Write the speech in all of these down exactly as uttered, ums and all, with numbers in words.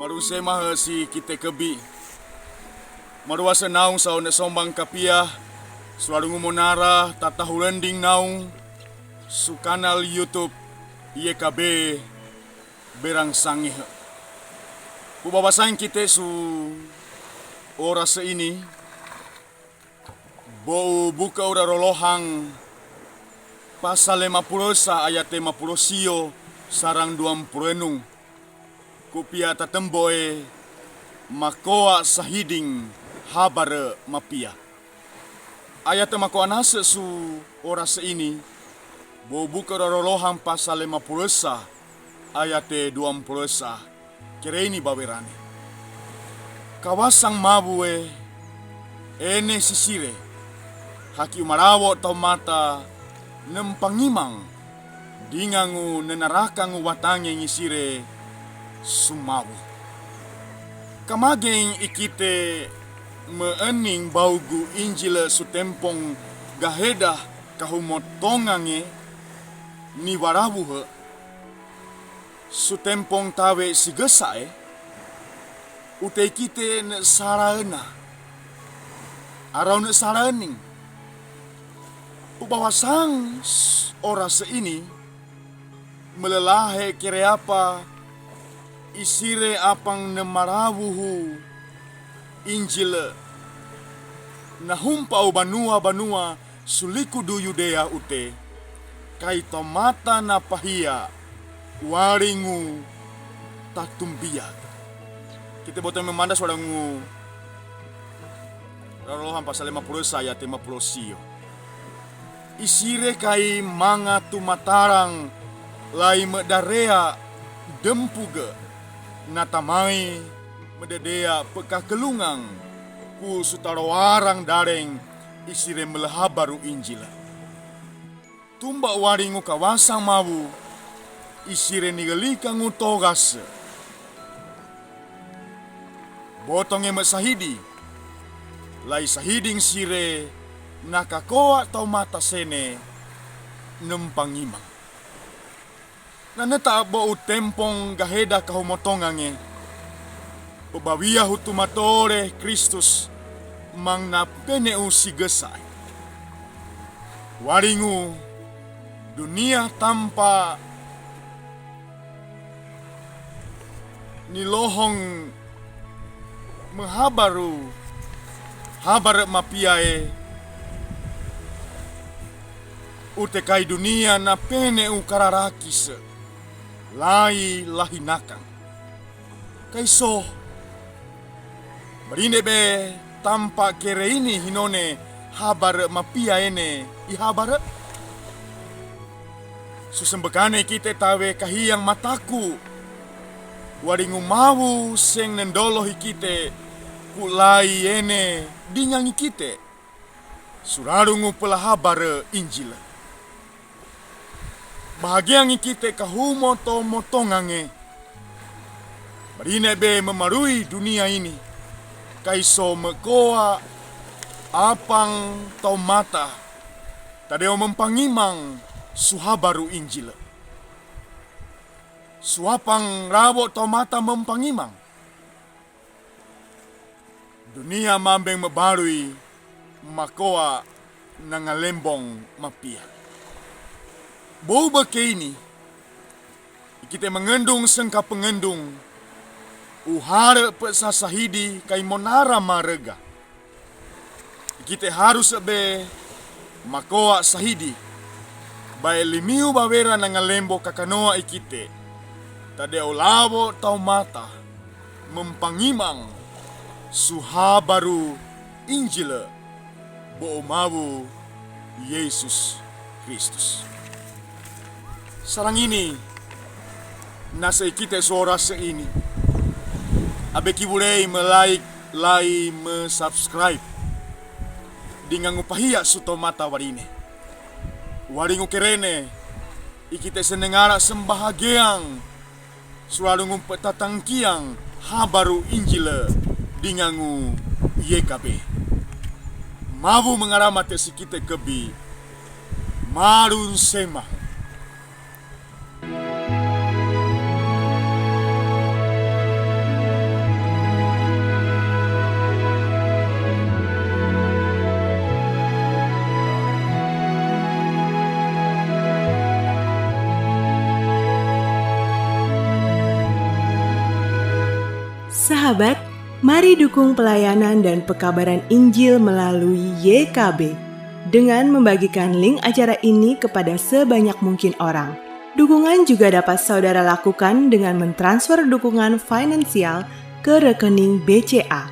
Marusema hesi kite kebi. Maruase naung saone sombang kapia, sulalu ngumonara tatahu rending naung su kanal YouTube Y K B Berang Sangihe. Pu babasang kite su orase ini, bou buke ura Rolohang pasale mapulosa ayate mapulosio sarang duampuloenung. Kupia tatemboe makoa sahiding habare mapia. Ayate makoa nase su orase ini, bou buke ura Rolohang pasale mapulosa ayate duampulosa. Kereini bawerane. Kawasang mabue ene sisire, haki umarawo taumata nempangimang, dingangu nenarakangu watange ngisire sumabu. Kamageng ikite meening baugu Injile sutempong gaheda kahumotongange ni warabuhe. Sutempong tawe sigesae, ute ikite ne saraena. Arau ne saraening. Ubawasang s-, orase ini, melelahe kereapa isire apang ne marabuhu Injile. Nahumpau banua-banua sulikudu Yudea ute, kai taumata napahia, waringu tatumbia. Kite boto memanda suarangu Rolohang pasale mapulosa ayate mapulosio. Isire kai manga tumatarang lai medarea dempuge, natamai mededea pekakelungang ku sutaroarang dareng isire melehabaru Injile. Tumba waringu kawasang mabu, isire nigelikangu togase. Botonge mesahidi, lai sahiding sire nakakoa taumata sene nempangimang. Naneta bou tempong gaheda kahumotongange. Ubawia hutumatore Kristus mang napeneu sigesae. Waringu dunia tampa nilohong mehabaru habare mapiae, ute kai dunia napeneu kararakise, lai lahinakang. Kaiso, marine be tampa kereini hinone habare mapia ene ihabare. Susembekane kite tawe kahiang mataku, waringu mabu seng nendolo hikite, ku lai ene dingangi kite surarungu pelahabare Injile. Bahagiangi kite kahumoto-motongange. Marine be memarui dunia ini, kaiso mekoa apang taumata tadeo mempangimang suhabaru Injile. Suapang rabo taumata mempangimang. Dunia mambeng mebarui makoa nangalembong mapia. Bou bekeini, ikite mengendung sengka pengendung, uhare pesasahidi kai monara marega. Ikite harus be makoa sahidi, bae limiu bawera nangalembo kakanoa ikite, tadeo labo taumata mempangimang suhabaru Injile bou mabu Yesus Kristus. Sarang ini, nase ikite suorase ini. Abe kibulei me-like, lai me-subscribe. Dingangu pahia sutomata warine. Waringu kerene, ikite senengara sembahageang, suarungu petatangkiang habaru Injile dingangu Y K B. Mabu mengaramate sikite kebi, marun sema. Sahabat, mari dukung pelayanan dan pekabaran Injil melalui Y K B dengan membagikan link acara ini kepada sebanyak mungkin orang. Dukungan juga dapat saudara lakukan dengan mentransfer dukungan finansial ke rekening B C A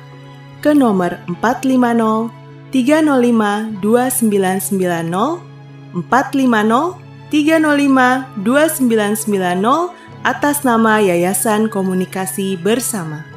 ke nomor empat lima nol tiga nol lima dua sembilan sembilan nol, empat lima nol tiga nol lima dua sembilan sembilan nol, atas nama Yayasan Komunikasi Bersama.